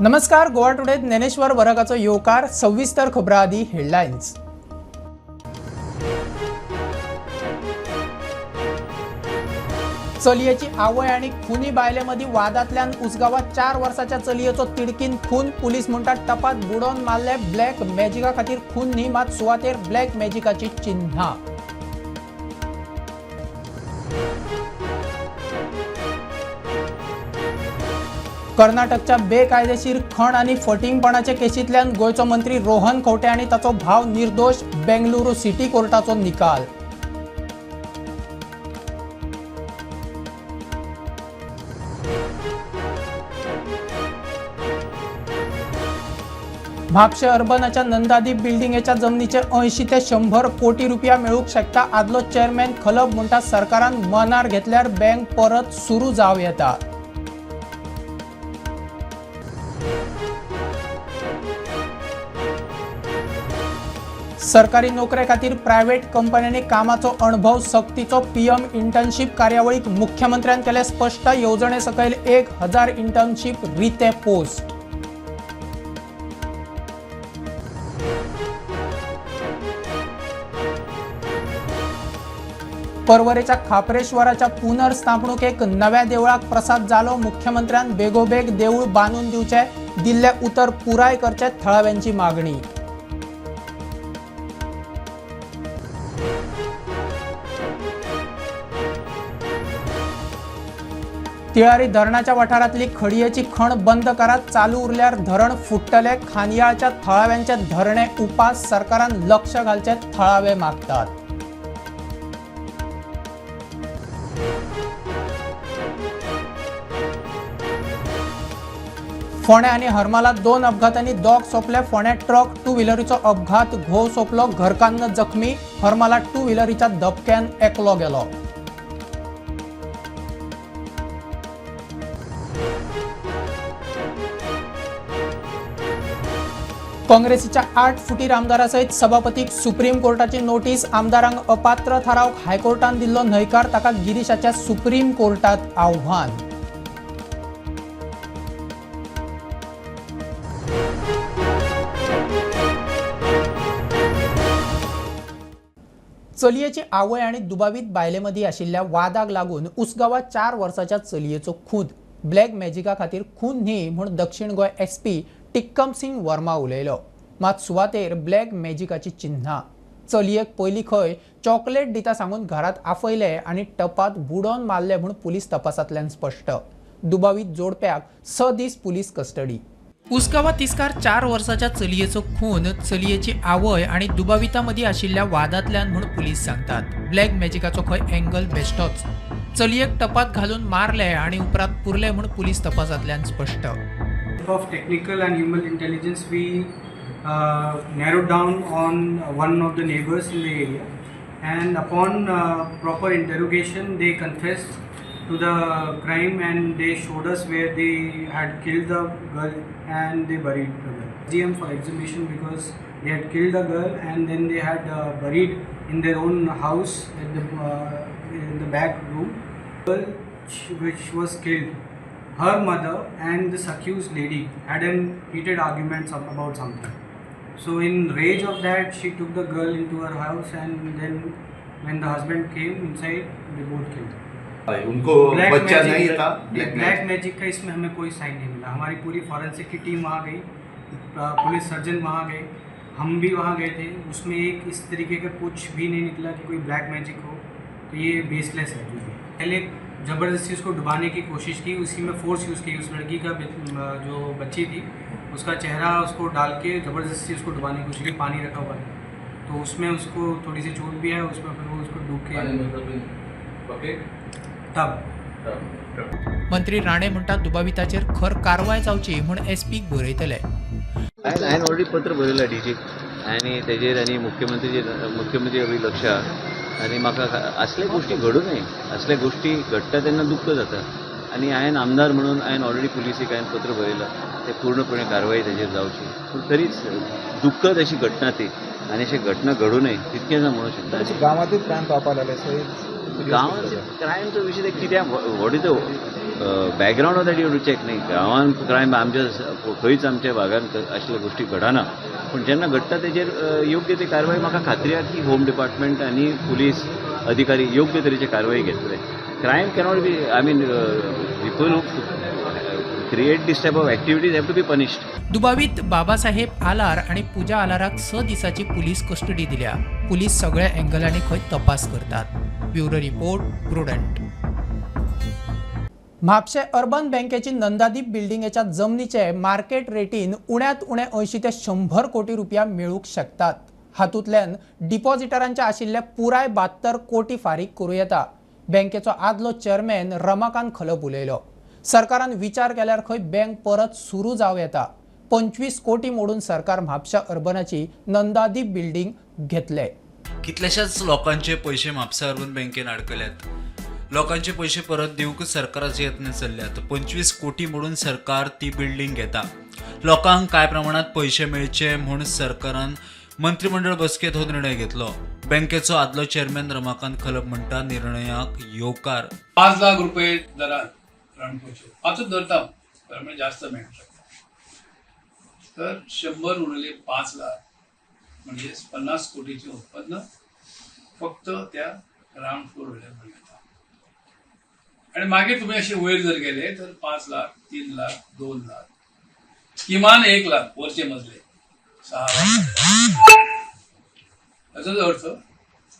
नमस्कार, गोवा टुडे ज्ञानेश्वर वरकाचो येवकार. सविस्तर खबरां आदी हेडलायन्स. चलयेची आवय आनी खुनी बायले मदीं वादांतल्यान उसगांवां 4 वर्साच्या चलयेचो तिडकीन खून. पुलीस म्हणटात टपात बुडोवन मारले. ब्लॅक मॅजिका खातीर खून न्ही, मात सुवातेर ब्लॅक मॅजिकाची चिन्हां. कर्नाटकच्या बेकायदेशीर खण आनी फटींगपणाचे केशींतल्यान गोंयचो मंत्री रोहन खंवटे आनी ताचो भाव निर्दोश. बेंगलुरू सिटी कोर्टाचो निकाल. म्हापशें अर्बनाच्या नंदादीप बिल्डिंगेच्या जमनीचे 80 ते 100 कोटी रुपया मेळूंक शकता. आदलो चेअरमॅन खलप म्हणटा सरकारान मनार घेतल्यार बँक परत सुरू जावं येता. सरकारी नोकरे खातीर प्रायव्हेट कंपन्यांनी कामाचो अणभव सक्तीचो. पीएम इंटर्नशीप कार्यावळीक मुख्यमंत्र्यान केले स्पश्ट. येवजणे सकयल 1000 इंटर्नशीप रिते पोस्ट. पर्वरेच्या खाप्रेश्वराच्या पुनर्स्थापणुकेक नव्या देवळाक प्रसाद जालो. मुख्यमंत्र्यान बेगोबेग देऊळ बांदून दिवचे, दिल्ले उतर पुराय करचे, थळाव्यांची मागणी. तिळारी धरणाच्या वाठारांतली खडयेची खण बंद करात, चालू उरल्यार धरण फुट्टले. खानयाळच्या थळाव्यांचे धरणे उपास. सरकारान लक्ष घालचे, थळावे मागतात. फोंड्या आनी हरमाला 2 अपघातांनी 2 सोंपले. फोंड्या ट्रक टू व्हिलरीचो अपघात, घोव सोंपलो, घरकान्न जखमी. हरमाला टू व्हिलरीच्या धपक्यान एकलो गेलो. काँग्रेसीच्या 8 फुटीर आमदारासयत सभापतीक सुप्रीम कोर्टाची नोटीस. आमदारांक अपात्र थारावंक हायकोर्टान दिल्लो न्हयकार. ताका गिरीशाच्या सुप्रीम कोर्टात आव्हान. चलयेची आवय आनी दुबावीत बायले मदीं आशिल्ल्या वादाक लागून उसगांवां 4 वर्साच्या चलयेचो खून. ब्लॅक मॅजिका खातीर खून न्ही म्हूण दक्षिण गोंय एसपी टिक्कम सिंग वर्मा उलयलो. मात सुवातेर ब्लॅक मॅजिकाची चिन्हां. चलयेक पयलीं खंय चॉकलेट दिता सांगून घरांत आफयले आनी टपात बुडोवन मारले म्हूण पुलीस तपासांतल्यान स्पश्ट. दुबावीत जोडप्याक 6 दीस पुलीस कस्टडी. उसगांवां तिस्कार 4 वर्साच्या चलयेचो खून चलयेची आवय आनी दुबाविता मदीं आशिल्ल्या वादांतल्यान म्हूण पुलीस सांगतात. ब्लॅक मॅजिकाचो खंय एंगल बेश्टोच. चलयेक टपात घालून मारले आनी उपरांत पुरले म्हूण पुलीस तपासांतल्यान स्पश्ट. Of technical and human intelligence, we narrowed down on one of the neighbors in the area, and upon proper interrogation they confessed to the crime and they showed us where they had killed the girl and they buried the girl. GM for exhumation because they had killed the girl and then they had buried in their own house at the in the back room. Girl which was killed, her mother and this accused lady had an heated argument about something. So in rage of that, she took the girl into her house and then when the husband came inside, they both killed her. उनको black बच्चा magic नहीं था. Black magic का इसमें हमें कोई साइन नहीं मिला. हमारी पूरी फॉरेंसिक की टीम वहाँ गई, पुलिस सर्जन वहाँ गए, हम भी वहाँ गए थे. उसमें एक इस तरीके का कुछ भी नहीं निकला कि कोई ब्लैक मैजिक हो. तो ये बेसलेस है. जो भी पहले ज़बरदस्ती उसको डुबाने की कोशिश की, उसी में फोर्स यूज़ की. उस लड़की का जो बच्ची थी उसका चेहरा उसको डाल के ज़बरदस्ती उसको डुबाने की कोशिश की. पानी रखा हुआ था तो उसमें उसको थोड़ी सी चोट भी है, उसमें फिर वो उसको डूब के तब मंत्री राणे म्हणटात दुबाविताचेर खर कारवाय जावची म्हूण एसपीक बरयतले. हांवें ऑलरेडी पत्र बरयलां डीजीक आनी तेजेर आनी मुख्यमंत्री अभी लक्ष आहा आनी म्हाका असल्या गोश्टी घडूं नये. असल्या गोश्टी घडटा तेन्ना दुख्ख जाता आनी हांवें आमदार म्हणून हांवें ऑलरेडी पुलिसीक हांवें पत्र बरयलां, ते पूर्णपणे कारवाय तेजेर जावची. पूण तरीच दुख्खद अशी घटना ती आनी अशी घटना घडूं नये तितकेंच हांव म्हणूंक शकता. गांवांतूय क्रायम पावपाक लागले. सो गांवांत क्रायमचो विशय ते कित्याक, what is the background of that you to check. न्ही गांवांत क्रायम आमच्या खंयच आमच्या भागांत असल्या गोष्टी घडना, पूण जेन्ना घडटा तेजेर योग्य ती कारवाय म्हाका खात्री आहा की होम डिपार्टमेंट आनी पुलीस अधिकारी योग्य तरेची कारवाय घेतले. Crime cannot be, I mean people who create this type of activities have to be punished. दुबावीत बाबासाहेब आलार आणि पूजा आलाराक 6 दिसाची पुलीस कस्टडी दिल्या. पुलीस सगळ्या अँगलांनी खंय तपास करतात. Bureau report, Prudent. Mapusa urban बँकेची नंदादीप बिल्डिंगेच्या जमनीचे मार्केट रेटीन उण्यांत उणे 80 ते 100 कोटी रुपया मेळूंक शकतात. हातूंतल्यान डिपॉझिटरांच्या आशिल्ले पुराय 72 कोटी फारीक करूं येता. बँकेचो आदलो चेअरमॅन रमाकांत खलप उलयलो. सरकारान विचार केल्यार खंय बँक परत सुरू जावं येता. 25 कोटी मोडून सरकार म्हापशा अर्बनाची नंदादीप बिल्डिंग घेतले. कितल्याशाच लोकांचे पयशे म्हापसा अर्बन बँकेन अडकल्यात. लोकांचे पयशे परत दिवंक सरकाराचे यत्न चल्ल्यात. 25 कोटी मोडून सरकार ती बिल्डिंग घेता. लोकांक कांय प्रमाणात पयशे मेळचे म्हूण सरकारान मंत्रिमंडळ बसकेत हो निर्णय घेतलो. बँकेचो आदलो चेअरमॅन रमाकांत खलप म्हणटा निर्णयाक येवकार. 5 लाख रुपये दरात रांडकोचे 5च धरता म्हणजे जास्त मेळूंक शकता. तर 100 उरले 5 लाख म्हणजे 50 कोटीचे उत्पन्न फक्त त्या ग्राउंड फ्लोर वयल्यान मेळटा. आणि मागीर तुम्ही असे वयर जर गेले तर 5 लाख, 3 लाख, 2 लाख, किमान 1 लाख वरचे मजले 6 लाख. याचाच अर्थ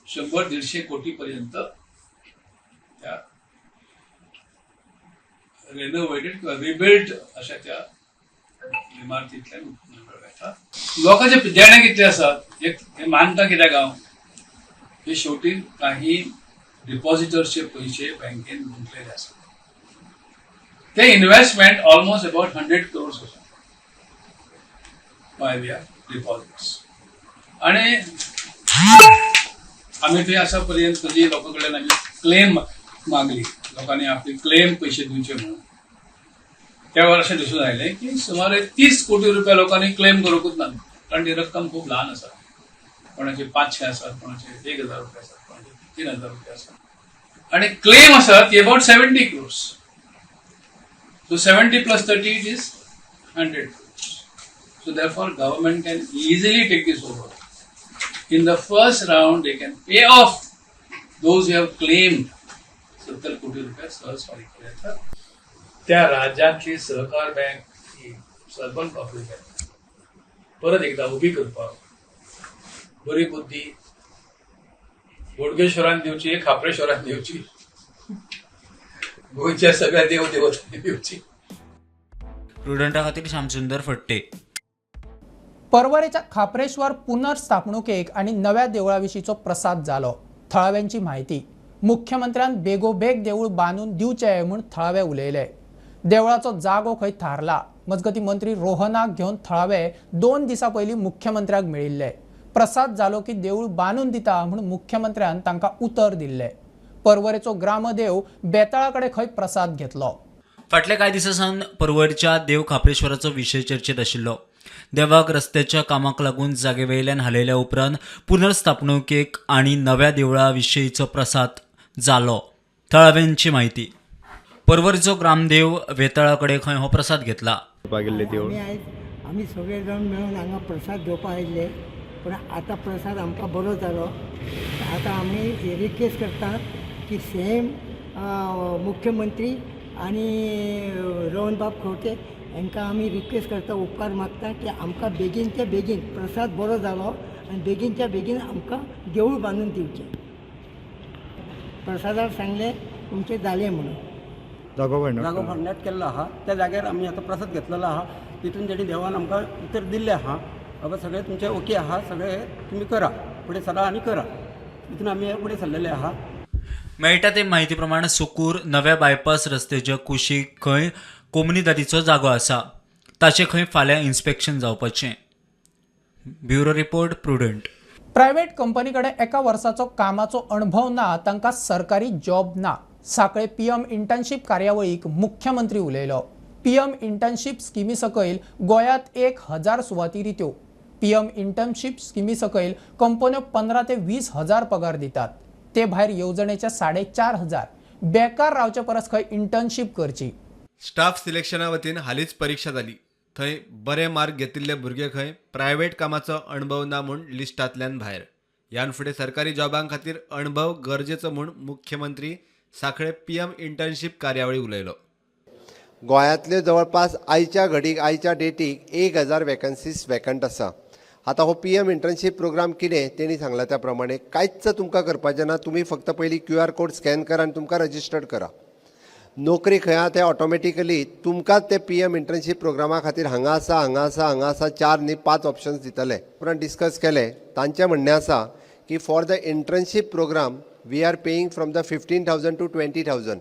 100-150 कोटीपर्यंत त्या रेनोव्हेटेड किंवा रिबिल्ट अशा त्या इमारतींतल्यान उत्पन्न मेळूं येता. लोकांचे देणें कितले आसा हे मानता कित्याक हांव, हे शेवटी काही डिपॉझिटर्सचे पैसे बँकेन गुंतलेले आसात. ते इन्व्हेस्टमेंट ऑलमोस्ट अबाउट 100 क्रोर्स आसा बाय वे ऑफ डिपॉझिट्स. आणि आमी थंय आसा पर्यंत जी लोकां कडल्यान आमी क्लेम मागली, लोकांनी आपले क्लेम पयशे दिवचे म्हणून, त्या वेळार अशें दिसून आयलें की सुमारे 30 कोटी रुपया लोकांनी क्लेम करूंकूच ना, कारण ती रक्कम खूब ल्हान आसा. कोणाचे 500 आसात, कोणाचे 1000 रुपया आसात, कोणाचे 3000 रुपया आसात. आणि क्लेम आसा ती about 70 crores. So 70 plus 30 it is 100 crores. So therefore government can easily take this over. In the first round they can pay off those who have claimed 70 कोटी रुपया सहज फारीक करूं येतात. त्या राज्यांतली सहकार बँक ही अर्बन कॉपरेटिव्ह बँक परत एकदा उभी करपाक बरी बुद्धी बोडगेश्वरान दिवची, खाप्रेश्वरान दिवची, गोंयच्या सगळ्या देव देवतांनी दिवची. प्रुडंटा खातीर श्यामसुंदर फट्टे. परवरेच्या खाप्रेश्वर पुनर्स्थापणुकेक आनी नव्या देवळा विशींचो प्रसाद जालो. थळाव्यांची म्हायती. मुख्यमंत्र्यान बेगोबेग देवूळ बांदून दिवचें म्हूण थळावे उलयले. देवळाचो जागो खंय थारला. मजगती मंत्री रोहनाक घेवन थळावे 2 दिसां पयलीं मुख्यमंत्र्याक मेळिल्ले. प्रसाद जालो की देवूळ बांदून दिता म्हूण मुख्यमंत्र्यान तांकां उतर दिल्लें. परवरेचो ग्रामदेव बेताळा कडेन खंय प्रसाद घेतलो. फाटल्या कांय दिसां सावन परवरच्या देव खाप्रेश्वराचो विशय चर्चेत आशिल्लो. देवाक रस्त्याच्या कामाक लागून जागे वयल्यान हालयल्या उपरांत पुनर्स्थापणुकेक आनी नव्या देवळा विशींचो प्रसाद जालो. थळाव्यांची म्हायती. परवरीचो ग्रामदेव वेताळा कडेन खंय हो प्रसाद घेतला. आमी सगळे जाण मेळून हांगा प्रसाद घेवपाक आयिल्ले, पूण आतां प्रसाद आमकां बरो जालो. आतां आमी रिक्वेस्ट करता की सेम मुख्यमंत्री आनी रोहनबाब खवटे हांकां आमी रिक्वेस्ट करता, उपकार मागता की आमकां बेगीनच्या बेगीन प्रसाद बरो जालो आनी बेगीनच्या बेगीन आमकां देवूळ बांदून दिवचें. प्रसादार सांगलें तुमचें जालें म्हणून. जागो फायंड केल्लो आहा त्या जाग्यार आमी आतां प्रसाद घेतलेलो आहा. तितून तेणी देवान आमकां उतर दिल्लें आहा, बाबा सगळें तुमचें ओके आहा, सगळें तुमी करा, फुडें सरा आनी करा. तितून आमी फुडें सरलेले आहा. मेळटा ते म्हायती प्रमाण सुकूर नव्या बायपास रस्त्याच्या कुशीक खंय कोमुनिदादीचो जागो आसा, ताचें खंय फाल्यां इन्स्पेक्शन जावपाचें. Bureau report, Prudent. Private company कडेन एका वर्साचो कामाचो अणभव ना, तांकां सरकारी जॉब ना. साखळे पीएम इंटर्नशीप कार्यावळीक मुख्यमंत्री उलयलो. पीएम इंटर्नशीप स्किमी सकयल गोंयांत 1000 सुवाती रित्यो. पीएम इंटर्नशीप स्किमी सकयल कंपन्यो 15 ते 20 हजार पगार दितात. ते भायर येवजणेच्या 4,500 बेकार रावचे परस खंय इंटर्नशीप करची. स्टाफ सिलेक्शना वतीन हालींच परिक्षा जाली. थंय बरे मार्क घेतिल्ले भुरगे खंय प्रायव्हेट कामाचो अणभव ना म्हूण लिस्टांतल्यान भायर. ह्यान फुडें सरकारी जॉबां खातीर अणभव गरजेचो म्हूण मुख्यमंत्री सांखळे पीएम इंटर्नशीप कार्यावळी उलयलो. गोंयांतल्यो जवळपास आयच्या घडीक आयच्या डेटीक 1000 वेकन्सीज वेकंट आसा. आतां हो पीएम इंटर्नशीप प्रोग्राम कितें तेणी सांगला त्या प्रमाणे कांयच तुमकां करपाचें ना. तुमी फक्त पयलीं क्यूआर कोड स्कॅन करा आनी तुमकां रजिस्टर्ड करा. नोकरी खंय आहा ते ऑटोमॅटिकली तुमकांच ते पीएम इंटर्नशीप प्रोग्रामा खातीर हांगा आसा, हांगा आसा, हांगा आसा, 4 न्ही 5 ऑप्शन्स दितले. उपरांत डिस्कस केले, तांचें म्हणणें आसा की for the internship program we are paying from the 15,000 to 20,000.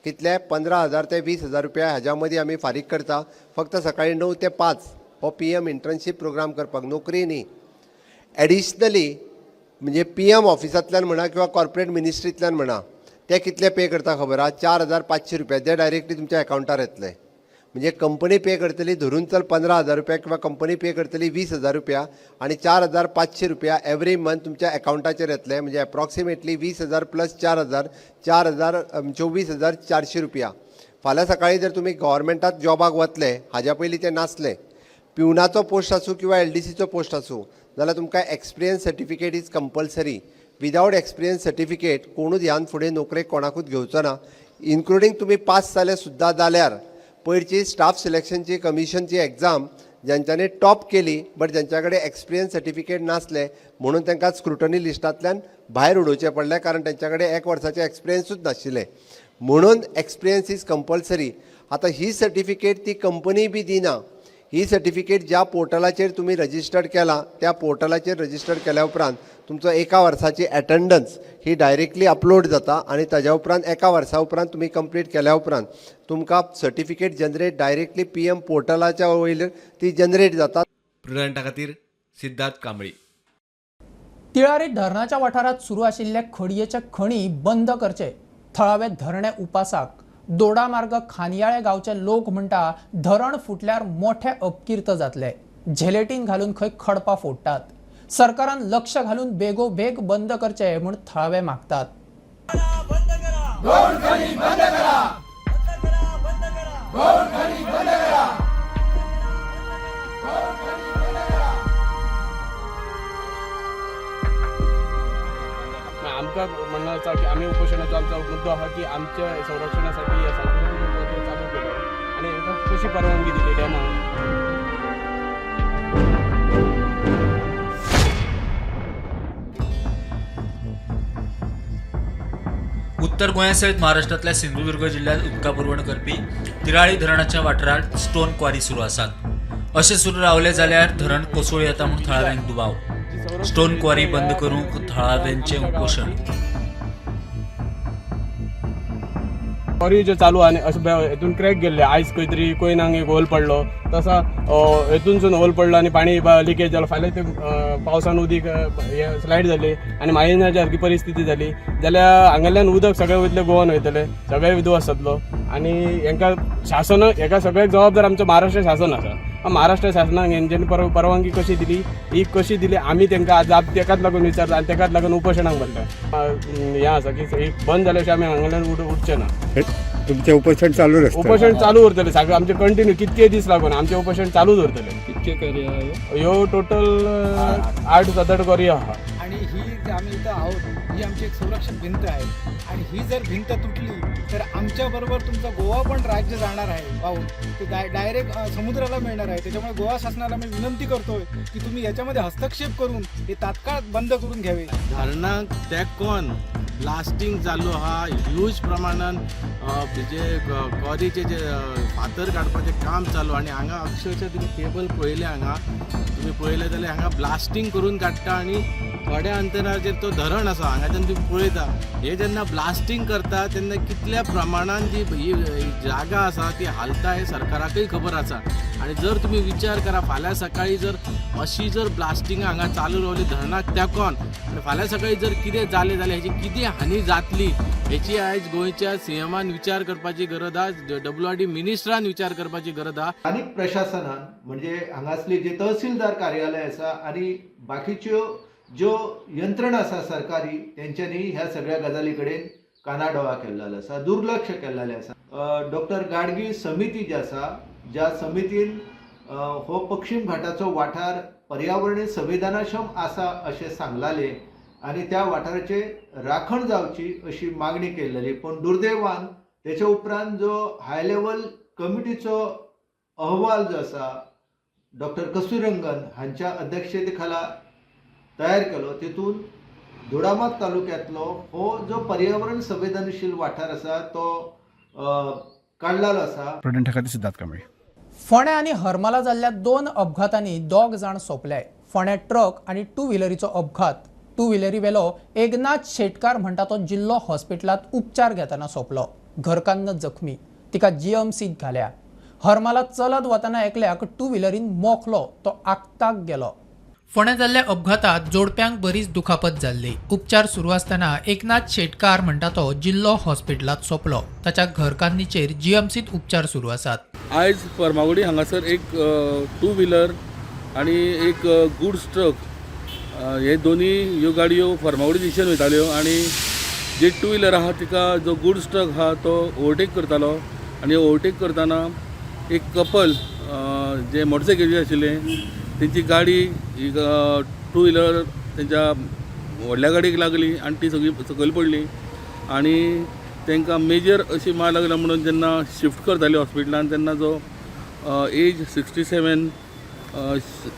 कितले 15,000 ते 20,000 रुपया हाज्या मदीं आमी फारीक करता फक्त सकाळी 9 ते 5 हो पीएम इंटर्नशीप प्रोग्राम करपाक, नोकरी न्ही. एडिशनली म्हणजे पीएम ऑफिसांतल्यान म्हणा किंवा कॉर्पोरेट मिनिस्ट्रींतल्यान म्हणा, ते कितले पे करता खबर आहा? 4,500 रुपया ते डायरेक्टली तुमच्या एकावंटार येतले. म्हणजे कंपनी पे करतली धरून चल 15,000 रुपया किंवा कंपनी पे करतली 20,000 रुपया आनी 4,500 रुपया एवरी मंथ तुमच्या एकावंटाचेर येतले. म्हणजे एप्रॉक्सिमेटली 20,000 प्लस 4,000, 4,000, 24,400 रुपया. फाल्यां सकाळी जर तुमी गव्हर्मेंटात जॉबाक वतले, हाज्या पयलीं ते नासले, पिवनाचो पोस्ट आसूं किंवा एलडीसीचो पोस्ट आसूं, जाल्यार तुमकां experience certificate is compulsory. Without experience certificate कोणूच ह्यान फुडें नोकरेक कोणाकूच घेवचो ना, इन्क्लुडींग तुमी पास जाले सुद्दां जाल्यार. पयरची स्टाफ सिलेक्शनची कमिशनची एग्जाम ज्यांच्यांनी टॉप केली बट ज्यांच्या कडेन एक्सपिरियन्स सर्टिफिकेट नासले म्हणून तांकां स्क्रुटनी लिस्टांतल्यान भायर उडोवचें पडलें, कारण तांच्या कडेन एक वर्साचें एक्सपिरियन्सूच नाशिल्लें. म्हणून एक्सपिरियन्स is compulsory. आतां ही सर्टिफिकेट ती कंपनी बी दिना. ही सर्टिफिकेट ज्या पोर्टलाचेर तुमी रजिस्टर्ड केला त्या पोर्टलाचेर रजिस्टर्ड केल्या उपरांत तुमचो एका वर्साची एटँडन्स ही डायरेक्टली अपलोड जाता आनी ताज्या उपरांत एका वर्सा उपरांत तुमी कंप्लीट केल्या उपरांत तुमकां सर्टिफिकेट जनरेट डायरेक्टली पीएम पोर्टलाच्या वयल्यान ती जनरेट जाता. प्रुडंटा खातीर सिद्धार्थ कांबळी. तिळारी धरणाच्या वाठारांत सुरू आशिल्ले खडयेचे खणी बंद करचे, थळावे धरणे उपासाक. दोडामार्ग खानयाळे गांवचे लोक म्हणटा धरण फुटल्यार मोठे अपकीर्त जातले. झेलेटीन घालून खंय खडपां फोडटात. सरकारान लक्ष घालून बेगोबेग बंद करचे म्हूण थळावे मागतात. आमकां म्हणणं आसा की आमी उपोशणाचो आमचो मुद्दो आहा की आमच्या संरक्षणासाठी हे सांस्कृतीक चालू केलो आनी हेका कशी परवानगी दिली डॅमाक. उत्तर गोंया सयत महाराष्ट्रांतल्या सिंधुदुर्ग जिल्ह्यात उदका पुरवण करपी तिराळी धरणाच्या वाठारांत स्टोन क्वारी सुरू आसात. अशें सुरू रावले जाल्यार धरण कोसळूं येता म्हूण थळाव्यांक दुबाव. स्टोन क्वारी बंद करूंक थळाव्यांचें उपोशण. क्वॉरी जे चालू आनी अशें हेतून क्रॅक गेल्ले, आयज खंय तरी कोयनाक एक होल पडलो, तसा हेतूनसून होल पडलो आनी पाणी लिकेज जालो. फाल्यां ते पावसान उदीक स्लायड जाली आनी मायनाच्या सारकी परिस्थिती जाली जाल्यार हांगाल्यान उदक सगळें वयतलें गोवान वयतलें, सगळें विद्वास जातलो. आनी हेंकां शासन हेका सगळ्याक जबाबदार आमचें महाराष्ट्र शासन आसा. महाराष्ट्र शासनाक हेंच्यांनी परवानगी कशी दिली, ही कशी दिली आमी तेंकां जाप तेकाच लागून विचारता आनी तेकाच लागून उपोशणाक बसल्या. हें आसा की एक बंद जाल्या शिवाय आमी हांगाल्यान उठचे ना. तुमचें उपोशण चालू आसतलें? उपोशण चालू उरतलें सगळें आमचें कंटिन्यू कितके दीस लागून आमचें उपोशण चालूच उरतलें. कितके करी ह्यो टोटल 8-7 कोरी आहा. आणि ही जी आम्ही इथं आहोत ही आमची एक संरक्षण भिंत आहे आणि ही जर भिंत तुटली तर आमच्याबरोबर तुमचं गोवा पण राज्य जाणार आहे वाहून, ते डायरेक्ट समुद्राला मिळणार आहे. त्याच्यामुळे गोवा शासनाला मी विनंती करतोय की तुम्ही याच्यामध्ये हस्तक्षेप करून हे तात्काळ बंद करून घ्यावे. धरणाक तेंकोन ब्लास्टींग चालू आहा ह्यूज प्रमाणान, जे कॉरीचे जे फातर काडपाचें काम चालू आनी हांगा अक्षरशः तुमी केबल पळयले, हांगा तुमी पळयले जाल्यार हांगा ब्लास्टींग करून काडटा आनी थोड्या अंतराचेर तो धरण आसा. हांगाच्यान तुमी पळयता हे जेन्ना ब्लास्टींग करता तेन्ना कितल्या प्रमाणान जी ही जागा आसा ती हालता हें सरकाराकय खबर आसा. आनी जर तुमी विचार करा फाल्यां सकाळीं जर अशी जर ब्लास्टिंग हांगा चालू रावली धरणाक तेंकोन आनी फाल्यां सकाळीं जर कितें जालें जाल्यार हेची कितें हानी जातली हेची आयज गोंयच्या सीएमान विचार करपाची गरज आहा, डब्ल्यू आर डी मिनिस्टरान विचार करपाची गरज आहा. स्थानीक प्रशासनान म्हणजे हांगासली जे तहसीलदार कार्यालय आसा आनी बाकीच्यो ज्यो यंत्रणा आसा सरकारी तेंच्यांनी ह्या सगळ्या गजाली कडेन कानाडोळा केल्लो आसा, दुर्लक्ष केल्लें आसा. डॉक्टर गाडगीळ समिती जी आसा, ज्या समितीन हो पश्चिम घाटाचो वाठार पर्यावरणीय संवेदनाक्षम आसा अशें सांगलालें आनी त्या वाठाराचे राखण जावची अशी मागणी केल्ली. पूण दुर्दैवान तेच्या उपरांत जो हाय लेवल कमिटीचो अहवाल जो आसा डॉक्टर कस्तुरीरंगन हांच्या अध्यक्षते खाला तयार केलो, तेतून दोडामार्ग तालुक्यांतलो हो जो पर्यावरण संवेदनशील वाठार आसा तो काडलेलो आसा. प्रुडंटा खातीर सिद्धार्थ कांबळे. फोंड्या आनी हरमला जाल्ल्या 2 अपघातांनी 2 जाण सोंपले. फोंड्या ट्रक आनी टू व्हिलरीचो अपघात. टू व्हिलरी वेलो एकनाथ शेटकार म्हणटा तो जिल्लो हॉस्पिटलांत उपचार घेतना सोंपलो. घरकान्न जखमी, तिका जीएमसीत घाल्या. हरमला चलत वतना एकल्याक टू व्हिलरीन मोखलो, तो आक्ताक गेलो. फोंड्या जाल्ल्या अपघातात जोडप्यांक बरीच दुखापत जाल्ली. उपचार सुरू आसतना एकनाथ शेटकार म्हणटा तो जिल्लो हॉस्पिटलांत सोंपलो. ताच्या घरकान्नीचेर जीएमसीत उपचार सुरू आसात. आयज फर्मागुडी हांगासर एक टू व्हिलर आनी एक गुड्स ट्रक हे दोनी ह्यो गाडयो फर्मागुडी दिशेन वयताल्यो आनी जे टू व्हिलर आहा तिका जो गुड्स ट्रक आहा तो ओवरटेक करतालो आनी ओवरटेक करतना एक कपल जे मोटरसायकलीचेर आशिल्ले तेंची गाडी एक टू व्हिलर तेंच्या व्हडल्या गाडयेक लागली आनी ती सगळी सकयल पडली आनी तांकां मेजर अशी मार लागला म्हणून जेन्ना शिफ्ट करताली हॉस्पिटलान तेन्ना जो एज 67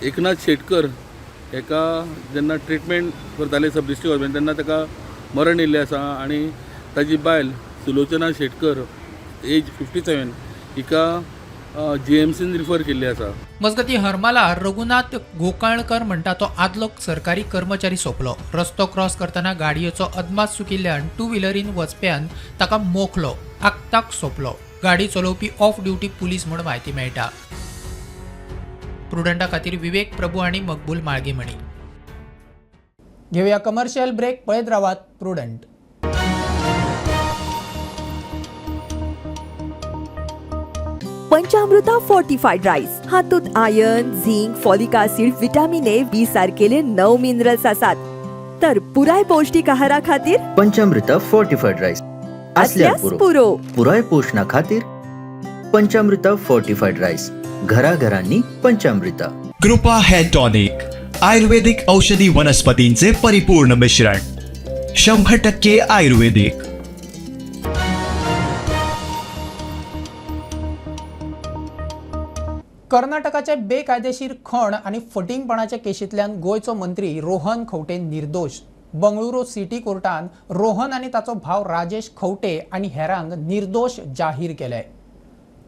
एकनाथ शेटकर हेका जेन्ना ट्रिटमेंट करताले सब डिस्ट्रिक्ट हॉस्पिटल तेन्ना ताका मरण येयल्लें आसा आनी ताजी बायल सुलोचना शेटकर एज 57 हिका जीएमसीन रिफर केल्ली आसा. मजगती हरमला रघुनाथ गोकर्णकर म्हणटा तो आदलो सरकारी कर्मचारी सोंपलो. रस्तो क्रॉस करतना गाडयेचो अदमास चुकिल्ल्यान टू व्हिलरीन वचप्यान ताका मोखलो, आक्ताक सोंपलो. गाडी चलोवपी ऑफ ड्युटी पुलीस म्हूण म्हायती मेळटा. प्रुडंटा खातीर विवेक प्रभू आनी मकबूल माळगेमणी. घेवया कमर्शियल ब्रेक. पळयत रावात प्रुडंट. पंचामृता फोर्टिफाईड राईस हातूंत iron, zinc, folic acid, vitamin A, B सारकेले 9 मिनरल्स आसात. तर पुराय पौष्टिक आहारा खातीर पंचामृता फोर्टिफाईड राईस असल्यास पुरो. पुराय पोषणा खातीर पंचामृता फोर्टिफाईड राईस, घराघरांनी पंचामृता. कृपा हेअर टॉनिक, आयुर्वेदिक औषधी वनस्पतींचे परिपूर्ण मिश्रण, 100% आयुर्वेदिक. कर्नाटकाचे बेकायदेशीर खण आनी फटींगपणाच्या केशींतल्यान गोंयचो मंत्री रोहन खंवटे निर्दोश. बंगळुरू सिटी कोर्टान रोहन आनी ताचो भाव राजेश खंवटे आनी हेरांक निर्दोश जाहीर केले.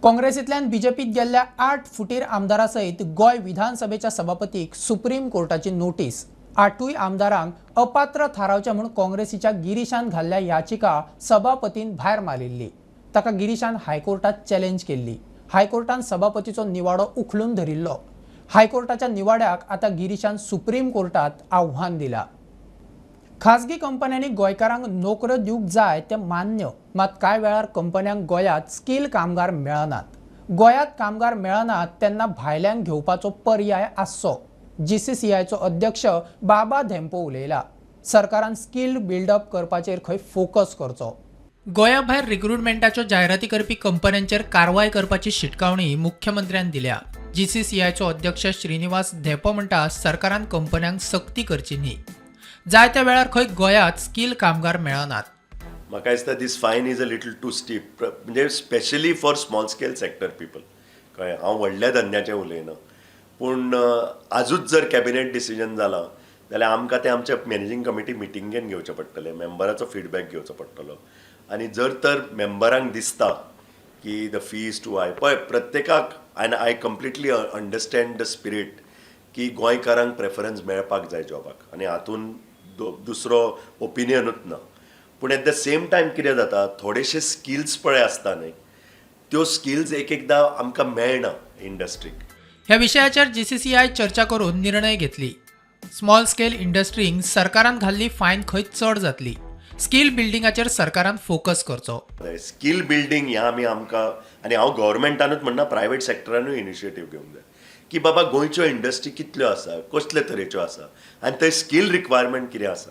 काँग्रेसींतल्यान बीजेपीत गेल्ल्या 8 फुटीर आमदारां सयत गोंय विधानसभेच्या सभापतीक सुप्रीम कोर्टाची नोटीस. 8 आमदारांक अपात्र थारावचे म्हूण काँग्रेसीच्या गिरीशान घाल्ल्या याचिका सभापतीन भायर मारिल्ली. ताका गिरीशान हायकोर्टात चॅलेंज केल्ली. हायकोर्टान सभापतीचो निवाडो उखलून धरिल्लो. हायकोर्टाच्या निवाड्याक आतां गिरीशान सुप्रीम कोर्टात आव्हान दिला. खाजगी कंपन्यांनी गोंयकारांक नोकऱ्यो दिवंक जाय तें मान्य, मात कांय वेळार कंपन्यांक गोंयांत स्कील कामगार मेळनात. गोंयांत कामगार मेळनात तेन्ना भायल्यांक घेवपाचो पर्याय आसचो. जीसीसीआयचो अध्यक्ष बाबा धेंपो उलयला. सरकारान स्कील बिल्डअप करपाचेर खंय फोकस करचो. गोंया भायर रिक्रुटमेंटाच्यो जायराती करपी कंपन्यांचेर कारवाय करपाची शिटकावणी मुख्यमंत्र्यान दिल्या. जीसीसीआयचो अध्यक्ष श्रीनिवास धेंपो म्हणटा सरकारान कंपन्यांक सक्ती करची न्ही. जायत्या वेळार खंय गोंयांत स्कील कामगार मेळनात. म्हाका दिसता this fine is a little too steep, म्हणजे specially for small scale sector people. कळ्ळें, हांव व्हडल्या धंद्याचें उलयना, पूण आजूच जर कॅबिनेट डिसिजन जालां जाल्यार आमकां तें आमच्या मॅनेजींग कमिटी मिटिंगेन घेवचें पडटलें, मेंबराचो फिडबॅक घेवचो पडटलो. आनी जर तर मेंबरांक दिसता की the fee is too high, पळय प्रत्येकाक, and I completely understand the spirit की गोंयकारांक प्रेफरन्स मेळपाक जाय जॉबाक, आनी हातून दुसरो ओपिनियनूच ना. पूण एट the same time कितें जाता, थोडेशे स्किल्स पळय आसता न्हय, त्यो स्किल्स एक एकदां आमकां मेळना इंडस्ट्रीक. ह्या विशयाचेर जीसीसीआय चर्चा करून निर्णय घेतली. स्मॉल स्केल इंडस्ट्रींक सरकारान घाल्ली फायन खंय चड जातली. स्कील बिल्डिंगाचेर सरकारान फोकस करचो. स्कील बिल्डींग ह्या आमी आमकां, आनी हांव गव्हर्मेंटानूच म्हणना, प्रायवेट सेक्टरानूय इनिशिएटीव घेवंक जाय की बाबा गोंयच्यो इंडस्ट्री कितल्यो आसा, कसले तरेच्यो आसा आनी थंय स्कील रिक्वायरमेंट कितें आसा.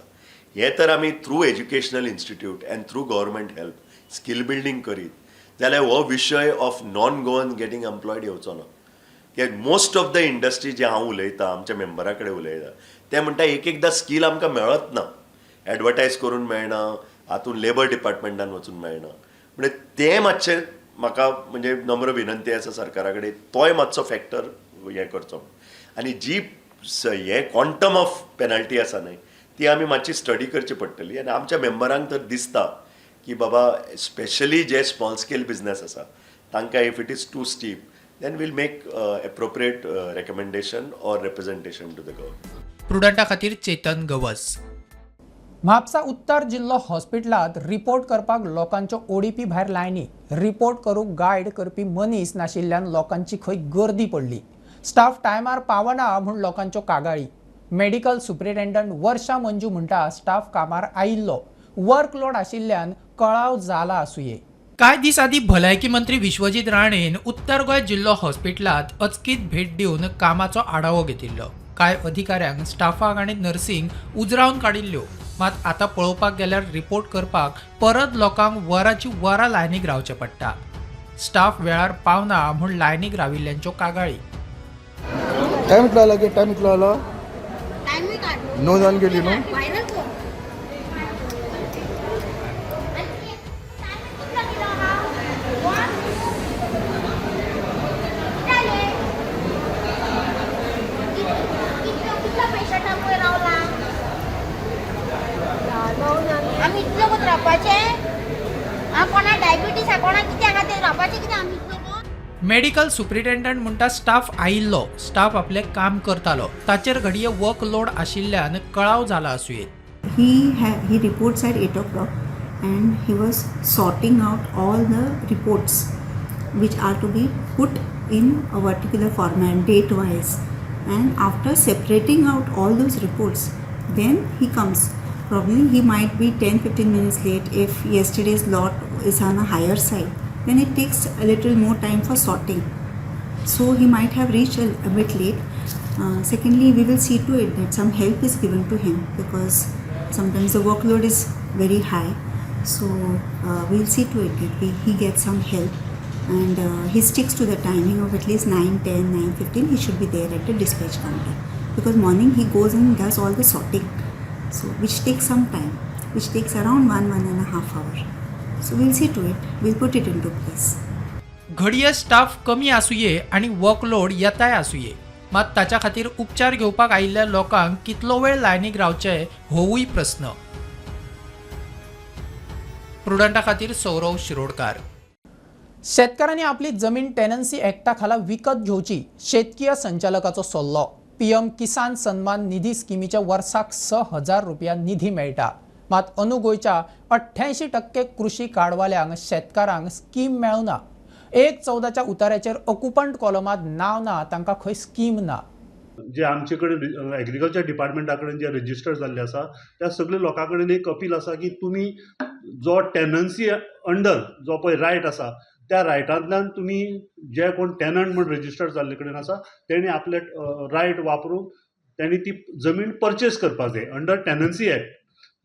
हें तर आमी through educational institute and through government help skill building करीत जाल्यार हो विशय of non Goan getting employed येवचो ना. कित्याक मोस्ट ऑफ the industry जे हांव उलयतां, आमच्या मेंबरा कडेन उलयता, ते म्हणटा एक एकदां स्कील आमकां मेळत ना, एडवर्टायज करून मेळना, हातून लेबर डिपार्टमेंटान वचून मेळना. म्हणजे तें मातशें म्हाका म्हणजे नम्र विनंती आसा सरकारा कडेन, तोय मातसो फॅक्टर हें करचो आनी जी हें क्वॉन्टम ऑफ पेनल्टी आसा न्हय ती आमी मातशी स्टडी करची पडटली. आनी आमच्या मेंबरांक तर दिसता की बाबा स्पेशली जे स्मॉल स्केल बिजनस आसा तांकां if it is too steep then we'll make appropriate recommendation or representation to the government. प्रुडंटा खातीर चेतन गवस. म्हापसा उत्तर जिल्लो हॉस्पिटलांत रिपोर्ट करपाक लोकांच्यो ओडीपी भायर लायनी. रिपोर्ट करूंक गायड करपी मनीस नाशिल्ल्यान लोकांची खंय गर्दी पडली. स्टाफ टायमार पावना म्हूण लोकांच्यो कागाळी. मेडिकल सुप्रिटेंडंट वर्षा मंजू म्हणटा स्टाफ कामार आयिल्लो, वर्कलोड आशिल्ल्यान कळाव जाला आसुये. कांय दीस आदीं भलायकी मंत्री विश्वजीत राणेन उत्तर गोंय जिल्लो हॉस्पिटलांत अचकीत भेट दिवन कामाचो आढावो घेतिल्लो. कांय अधिकाऱ्यांक, स्टाफाक आनी नर्सींक उजरावन काडिल्ल्यो. मात आतां पळोवपाक गेल्यार रिपोर्ट करपाक परत लोकांक वराची वरां लायनीक रावचें पडटा. स्टाफ वेळार पावना म्हूण लायनीक राविल्ल्यांच्यो कागाळी. टायम इतलो आला की टायम इतलो आला 9 जावन गेली न्हू. मेडिकल सुप्रिटेंडंट म्हणटा स्टाफ आयिल्लो, स्टाफ आपलें काम करतालो, ताचेर घडये वर्कलोड आशिल्ल्यान कळाव जाला आसुये. He reports at 8 o'clock and he was sorting out all the reports which are to be put in a particular format date wise, and after separating out all those reports then he comes. Probably he might be 10-15 minutes late. If yesterday's lot is on a higher side, then it takes a little more time for sorting, so he might have reached a bit late. Secondly, we will see to it that some help is given to him, because sometimes the workload is very high, so we will see to it that he gets some help, and he sticks to the timing of at least 9:10, 9:15 he should be there at the dispatch counter, because morning he goes and does all the sorting, so which takes some time, which takes around 1.5 hour. So we'll see to it, we'll put it into place. घडये staff कमी आसुये आनी workload येताय आसुये, मात ताच्या खातीर उपचार घेवपाक आयिल्ल्या लोकांक कितलो वेळ लायनीक रावचे होवूय प्रस्न. प्रुडंटा खातीर सौरव शिरोडकार. शेतकारांनी आपली जमीन टेनन्सी ऍक्टा खाला विकत घेवची, शेतकीय संचालकाचो सल्लो. पीएम किसान सन्मान निधी स्किमीच्या वर्साक 6,000 रुपया निधी मेळटा. मात अंदू गोंयच्या 88% कृषी कार्डवाल्यांक शेतकारांक स्कीम मेळना. 1/14 उतार्याचेर ऑक्युपंट कॉलमांत नांव ना, तांकां खंय स्कीम ना. जे आमचे कडेन एग्रीकल्चर डिपार्टमेंटा कडेन जे रजिस्टर जाल्ले आसा त्या सगळे लोकां कडेन एक अपील आसा की तुमी जो टेनन्सी अंडर जो पळय रायट आसा त्या रायटांतल्यान तुमी जे कोण टेनंट म्हूण रजिस्टर जाल्ले कडेन आसा तेणी आपले रायट वापरून तेणी ती जमीन परचेस करपाक जाय अंडर टेनन्सी एक्ट.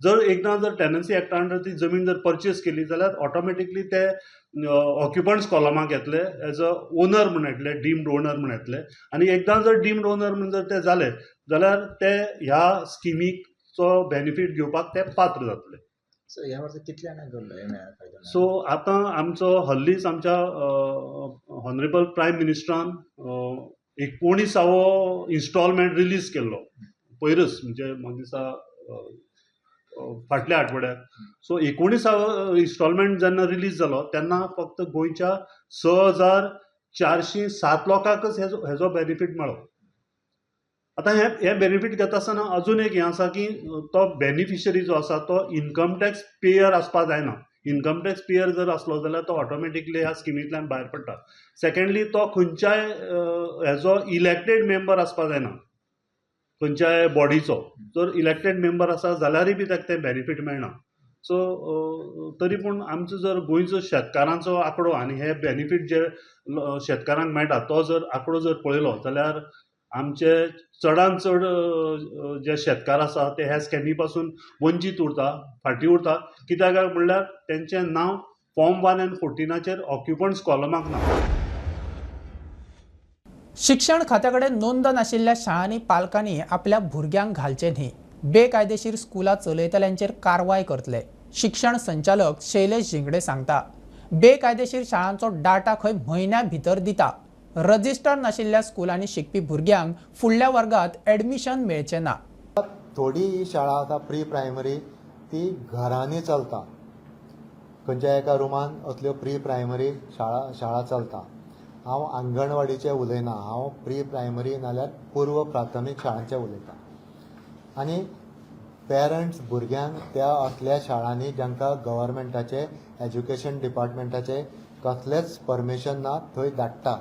जर एकदां जर टेनन्सी एक्टा अंडर ती जमीन जर परचेस केली जाल्यार ऑटोमॅटिकली ते ऑक्युपंट्स कॉलमाक येतले, एज अ ओनर म्हूण येतले, डिम्ड ओनर म्हूण येतले, आनी एकदां जर डिम्ड ओनर म्हूण जर ते जाले जाल्यार ते ह्या स्किमीचो बेनिफीट घेवपाक ते पात्र जातले. सो आतां आमचो हल्लीच आमच्या ऑनरेबल प्रायम मिनिस्टरान 19वो इन्स्टॉलमेंट रिलीज केल्लो पयरच, म्हणजे म्हाका दिसता फाटल्या आठवड्याक. सो 19वो इन्स्टॉलमेंट जेन्ना रिलीज जालो तेन्ना फक्त गोंयच्या 6,407 लोकांकच हेजो बेनिफीट मेळ्ळो. आतां हें बेनिफीट घेता आसतना अजून एक हें आसा की तो बेनिफिशरी जो आसा तो इनकम टॅक्स पेयर आसपाक जायना. इनकम टॅक्स पेयर जर आसलो जाल्यार तो ऑटोमॅटिकली ह्या स्किमींतल्यान भायर पडटा. सेकेंडली, तो खंयच्याय हेजो इलेक्टेड मेंबर आसपाक जायना, खंयच्याय बॉडीचो जर इलेक्टेड मेंबर आसा जाल्यारूय बी ताका तें बेनिफीट मेळना. सो तरी पूण आमचो जर गोंयचो शेतकारांचो आंकडो आनी हे बेनिफीट जे शेतकारांक मेळटा तो जर आंकडो जर पळयलो जाल्यार आमचे चडान चड जे शेतकार आसा ते ह्या स्कॅमी पासून वंचीत उरता, फाटीं उरता. कित्याक काय म्हणल्यार तेंचें नांव फॉर्म 1 आनी 14 ऑक्युपंट्स कॉलमाक ना. शिक्षण खात्या कडेन नोंद नाशिल्ल्या शाळांनी पालकांनी आपल्या भुरग्यांक घालचे न्ही. बेकायदेशीर स्कुलां चलयतल्यांचेर कारवाय करतले, शिक्षण संचालक शैलेश झिंगडे सांगता. बेकायदेशीर शाळांचो डाटा खंय म्हयन्या भितर दिता. रजिस्टर नाशिल्ल्या स्कुलांनी शिकपी भुरग्यांक फुडल्या वर्गात एडमिशन मेळचें ना. थोडी ही शाळा आतां प्री प्रायमरी ती घरांनी चलता, खंयच्या एका रुमान असल्यो प्री प्रायमरी शाळा चलता. हांव आंगणवाडीचें उलयना, हांव प्री प्रायमरी नाल्यार पूर्व प्राथमीक शाळांचें उलयता. आनी पेरंट्स भुरग्यांक त्या असल्या शाळांनी जांकां गव्हर्मेंटाचें एज्युकेशन डिपार्टमेंटाचें कसलेंच परमिशन ना थंय धाडटा.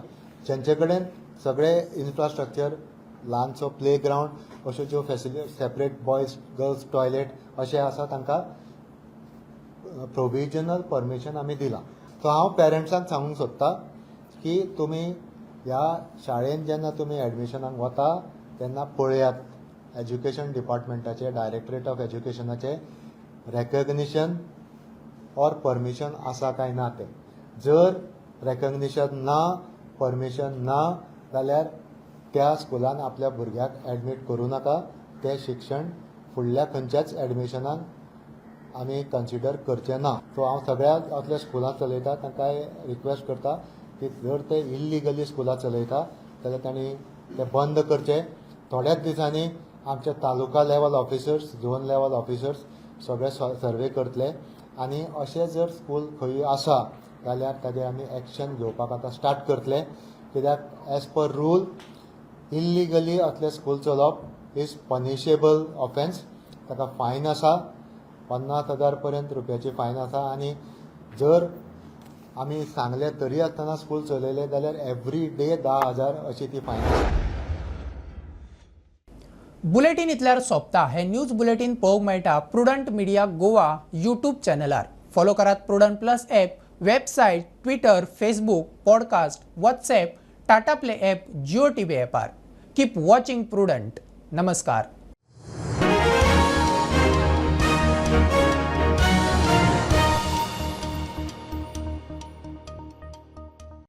जांचे कडेन सगळें इन्फ्रास्ट्रक्चर, ल्हानसो प्ले ग्रावंड अश्यो ज्यो facility, separate boys girls toilet अशें आसा तांकां प्रोविजनल परमिशन आमी दिलां. सो हांव पेरंट्सांक सांगूंक सोदता की तुमी ह्या शाळेन जेन्ना तुमी एडमिशनाक वता तेन्ना पळयात एज्युकेशन डिपार्टमेंटाचे, डायरेक्टरेट ऑफ एज्युकेशनाचे रेकग्निशन ऑर परमिशन आसा काय ना तें. जर रेकग्निशन ना, परमिशन ना जाल्यार त्या स्कुलान आपल्या भुरग्याक एडमीट करूं नाका. तें शिक्षण फुडल्या खंयच्याच एडमिशनाक आमी कन्सिडर करचें ना. सो हांव सगळ्या असल्या स्कुलां चलयता तांकां रिक्वेस्ट करता की जर ते इल्लिगली स्कुलां चलयता जाल्यार तांणी ते बंद करचे. थोड्याच दिसांनी आमचे taluka level officers, zone level officers सगळे सर्वे करतले आनी अशें जर स्कूल खंय आसा जाल्यार ताजेर आमी एक्शन घेवपाक आतां स्टार्ट करतले. कित्याक एज पर रूल इल्लिगली असलें स्कूल चलोवप is punishable offence. ताका फायन आसा, 50,000 पर्यंत रुपयाची फायन आसा. आनी जर आमी सांगलें तरी आसतना स्कूल चलयलें जाल्यार एवरी डे 10,000 अशी ती फायन आसा. बुलेटीन इतल्यार सोंपता. हे न्यूज बुलेटीन पळोवंक मेळटा प्रुडंट मिडिया गोवा यूट्यूब चॅनलार. फॉलो करात Prudent plus app, website, Twitter, Facebook, podcast, WhatsApp, Tata Play app, Jio TV ॲपार. Keep watching prudent. नमस्कार.